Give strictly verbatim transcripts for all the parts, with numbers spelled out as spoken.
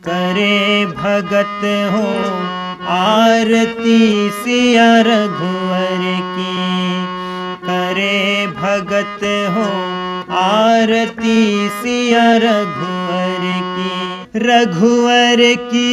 करे भगत हो आरती सिया रघुवर की, करे भगत हो आरती सिया रघुवर की, रघुवर की,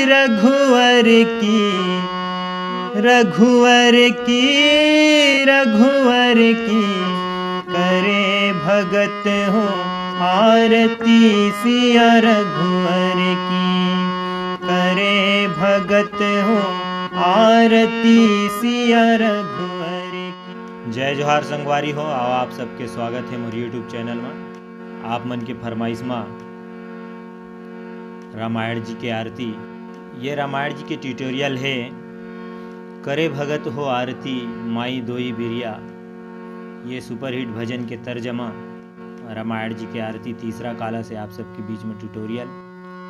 रघुवर की, रघुवर की, रघुवर की, करे भगत हो आरती सिया रघुवर की, करे भगत हो आरती सिया रघुवर की। जय जोहार संगवारी हो, आओ आप सबके स्वागत है मोर YouTube चैनल में। आप मन के फरमाइश में रामायण जी के आरती, ये रामायण जी के ट्यूटोरियल है। करे भगत हो आरती माई दोई बिरिया, ये सुपरहिट भजन के तर्जमा रामायण जी के आरती तीसरा काला से आप सबके बीच में ट्यूटोरियल।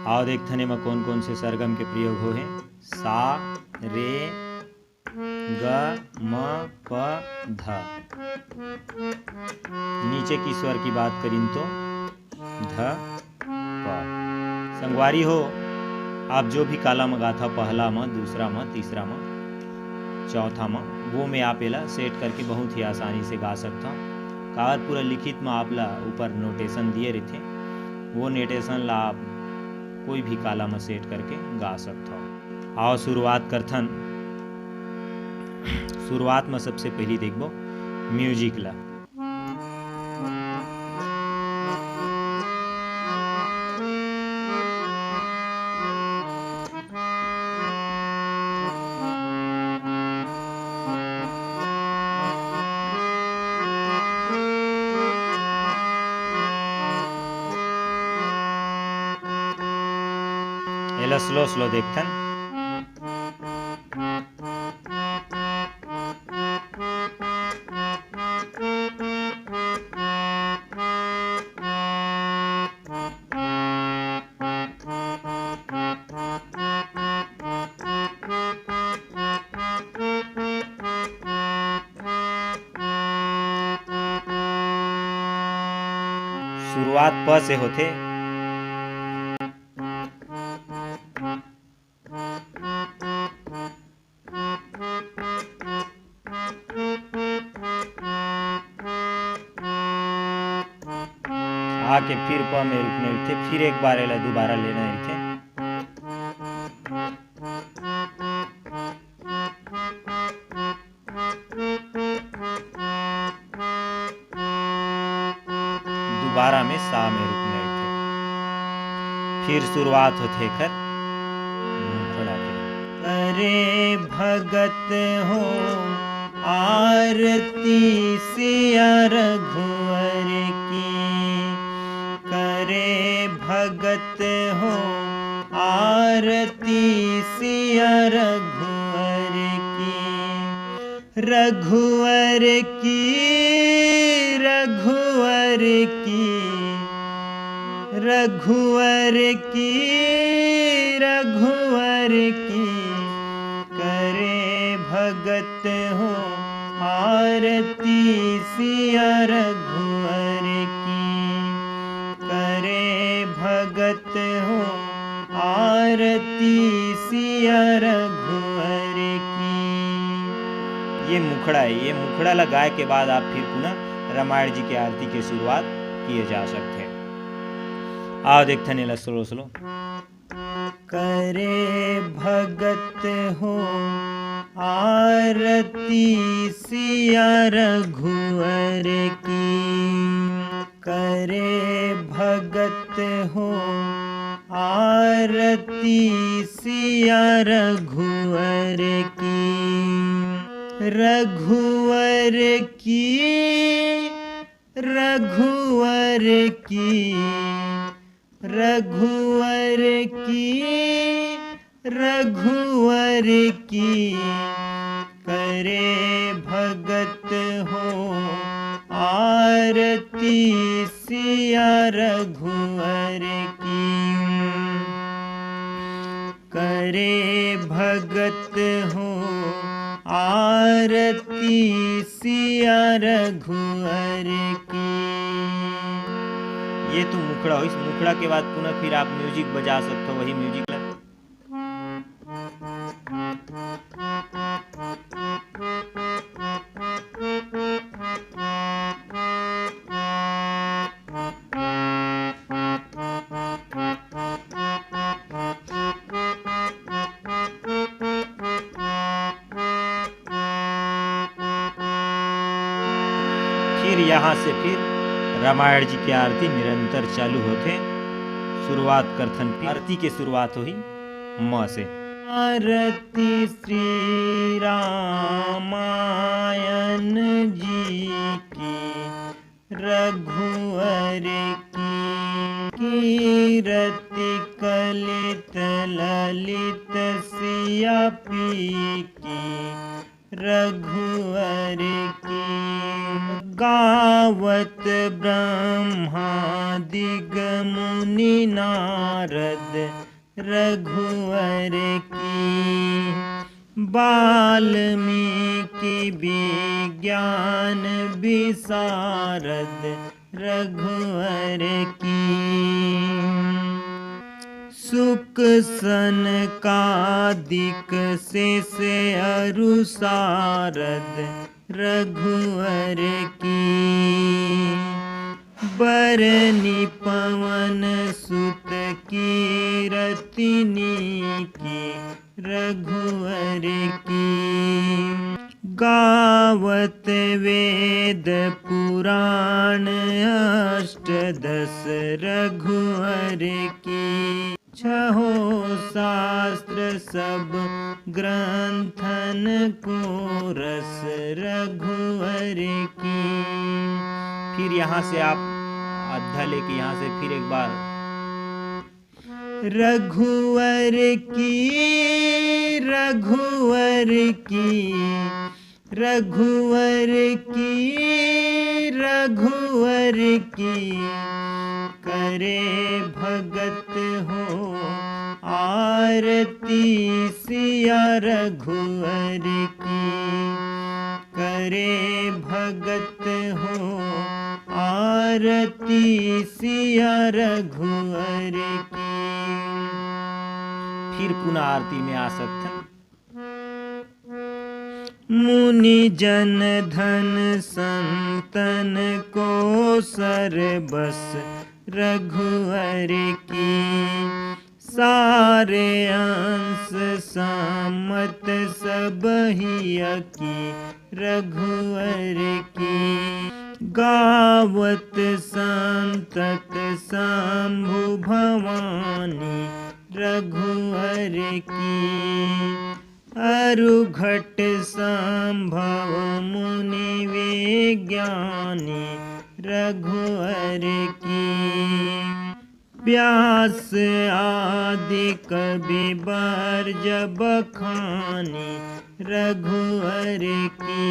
आओ देखथन एमा कौन कौन से सरगम के प्रयोग हो है। सा, रे, ग, म, प, ध। नीचे की स्वर की बात करिन तो ध, प। संगवारी हो, आप जो भी काला म गाथा, पहला म, दूसरा म, तीसरा म, चौथा म, वो में आप एला सेट करके बहुत ही आसानी से गा सकथव। काबर पूरा लिखित म आप ला ऊपर नोटेशन दिए रहिथे, वो नोटेशन ला आप कोई भी काला म सेट करके गा सकथव। आओ शुरुआत करथन। शुरुआत म सबसे पहली देखबो म्यूजिक ला। एला स्लो स्लो देखथन। शुरुआत प से होथे। आके फिर प में रुकने रहिथे, फिर एक बार एला दोबारा लेना रहिथे। दोबारा में सा में रुकने रहिथे। फिर शुरुआत होथे एकर मुखड़ा के। करे भगत हो आरती सिया रघुवर की, करे भगत हो आरती सिया रघुवर की, रघुवर की, रघुवर की, रघुवर की, रघुवर की, करे भगत हो आरती सिया रघुवर की, करे भगत हो आरती सिया रघुवर की। ये मुखड़ा है, ये मुखड़ा ला गाय के बाद आप फिर पुनः रामायण जी के आरती के शुरुआत किए जा सकते हैं। आओ देखथन एला स्लो स्लो। करे भगत हो आरती सिया रघुवर की, करे भगत हो आरती सिया रघुवर की, रघुवर की, रघुवर की, रघुवर की, रघुवर की, करे भगत हो आरती सिया रघुवर की, करे भगत हो आरती सिया रघुवर की। ये तो मुखड़ा होइस, मुखड़ा के बाद पुनः फिर आप म्यूजिक बजा सकते हो, वही म्यूजिक ला। फिर यहाँ से फिर रामायण जी की आरती निरंतर चालू होथे। शुरुआत करथन, आरती के शुरुआत होही म से। आरती श्री रामायण जी की, रघुवर की, कीरति कलित ललित सिया पी की, रघुवर की। गावत ब्रह्मादिक मुनि नारद, रघुवर की। वाल्मीकि विज्ञान विशारद, रघुवर की। सुक सनकादिक शेष अरु सारद, रघुवर की। बरनि पवन सुत कीरति नीकी, रघुवर की। गावत वेद पुराण अष्टदस, रघुवर की। छहो शास्त्र सब ग्रंथन को रस, रघुवर की। फिर यहाँ से आप अद्धा लेके यहाँ से फिर एक बार। रघुवर की, रघुवर की, रघुवर की, रघुवर की। करे भगत हो आरती सिया रघुवर की। करे भगत हो आरती सिया रघुवर की। फिर पुनः आरती में आ सकथन। मुनि जन धन संतन को सरबस रघुवर की। सारे अंश सम्मत सब हिय की रघुवर की। गावत संतत शंभु भवानी रघुवर की। अरु घट संभव मुनि विज्ञानी रघुवर की। व्यास आदि कवि बरज बखानी रघुवर की।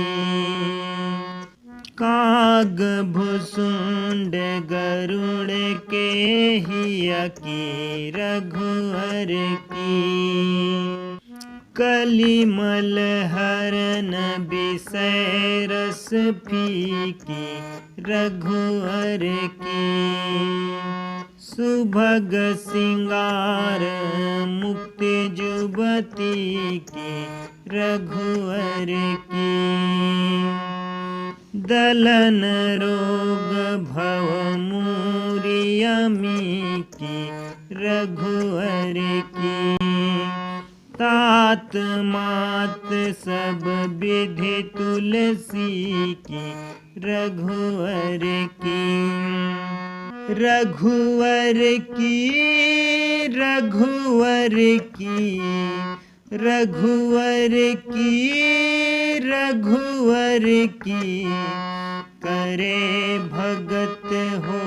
काग भुसुंड गरुड़ के हिय की रघुवर की। कलिमल हरन बिसय रस फीकी रघुवर की। सुभग सिंगार मुक्ति जुबती की रघुवर की। दलन रोग भव मूरियमी की रघुवर की। तात मात सब विधि तुलसी की रघुवर की। रघुवर की, रघुवर की, रघुवर की, रघुवर की। करे भगत हो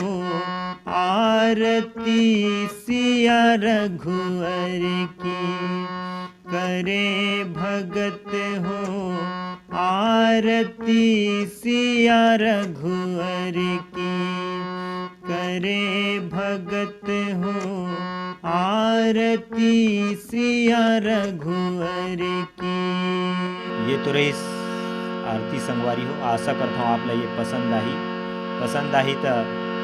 आरती सिया रघुवर की। करे भगत हो आरती सिया रघुवर की। करे भगत हो आरती सिया रघुवर की। ये तो रहिस आरती संगवारी हो। आशा करता हूँ आप ला ये पसंद आही। पसंद आही त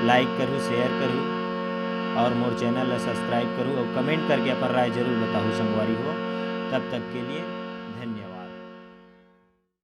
like करू, share करू। और मोर चैनल ला सब्सक्राइब करू और कमेंट करके अपन राय जरूर बताहू संगवारी हो। तब तक के लिए